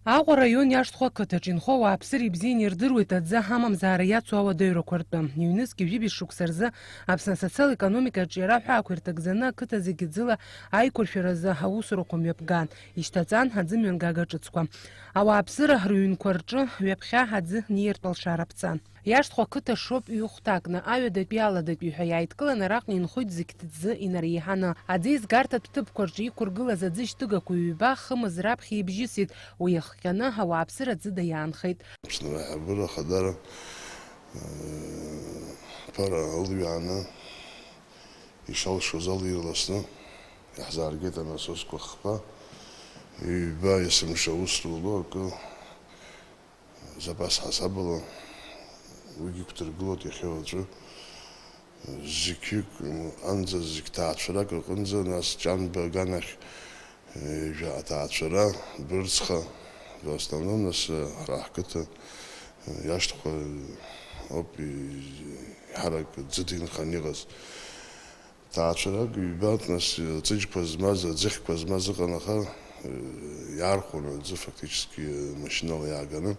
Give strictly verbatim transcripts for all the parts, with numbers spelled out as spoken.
Аҟәа раион Иашҭхәа ақыҭаҿ инхо ауааԥсыра ибзианы ирдыруеит аӡы амамзаара иацу ауадаҩрақәа ртәы. Ҩнызқь жәибжь шықәса рзы Аԥсны асоциал-економикаҿы иара аҳәаақәа ирҭагӡаны ақыҭа зегьы ӡыла аиқәыршәаразы аусурақәа мҩаԥган, ишьҭаҵан аӡы мҩангага ҿыцқәа. Ауааԥсыра рыҩнқәа рҿы ҩаԥхьа аӡы ниартә алшара ԥҵан. Иашҭхәа ақыҭа шоуп ҩ-хәҭакны, аҩадатәи аладатәи ҳәа иааидкыланы араҟа инхоит зықьҭ ӡы инареиҳаны. Аӡы еизгарҭатә ҭыԥқәа рҿы иқәыргылаз аӡы шьҭыгақәа ҩба хымз раԥхьа ибжьысит, уи иахҟьаны ауааԥсыра ӡыда иаанхеит. Аԥсны аиҳабыра ахадара, э, ԥара ылҩааны, ишалшоз ала ирласны иаҳзааргеит анасосқәа хԥа, ҩба есымша аус руло акы запас ҳасабала уигьы иқәдыргылоит иахьа уаҵәы. Зқьҩык анӡа зқьҭаацәарак рҟынӡа, нас Ҷанба аганахь, ҩажәа аҭаацәара, Бырцха, в основном, нас ҳара ҳқыҭа, Иашҭхәа ауп, еиҳарак ӡыда инханы иҟаз. Ҭаацәарак ҩбак, нас, аҵыџьқәа змаз, аӡыхьқәа змаз ыҟан, аха, э, иаархәон аӡы фактически, э, машьынала иааганы,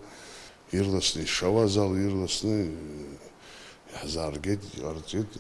ирласны ишауаз ала, ирласны, э, иаҳзааргеит, иҟарҵеит,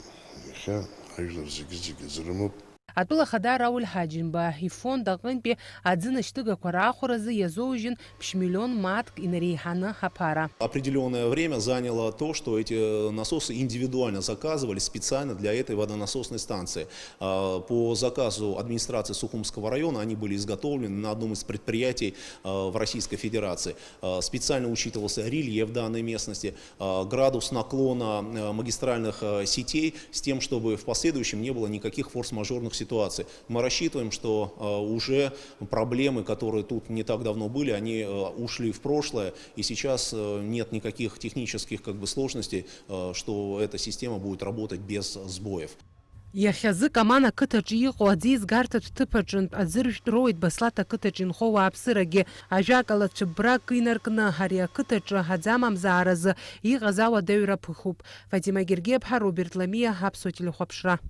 иахьа ажәлар зегьы-зегьы аӡы рымоуп. Атәыла ахада Рауль Ҳаџьымба ифонд аҟынтәи аӡы нашьҭыгақәа раахәаразы иазоужьын ԥшь миллион мааҭк инареиҳаны аԥара. Определённое время заняло то, что эти, э, насосы индивидуально заказывались специально для этой водонасосной станции. А, по заказу администрации Сухумского района они были изготовлены на одном из предприятий, а, в Российской Федерации. А, специально учитывался рельеф данной местности, а, градус наклона, а, магистральных, а, сетей с тем, чтобы в последующем не было никаких форс-мажорных ситуаций. Мы рассчитываем, что, а, уже проблемы, которые тут не так давно были, они, а, ушли в прошлое, и сейчас, а, нет никаких технических, как бы, сложностей, а, что эта система будет работать без сбоев. Иахьазы Каман ақыҭаҿы иҟоу аӡы еизгарҭатә ҭыԥ аҿынтә аӡыржәтә роуеит Баслаҭ ақыҭаҿы инхо ауааԥсырагьы. Ажәакала, цәыббра акы инаркны, ари ақыҭаҿы аӡы амамзааразы иҟаз ауадаҩра ԥыхуп. Фатима Гергиаԥҳа, Роберт Ламиа, Аԥсуа телехәаԥшра.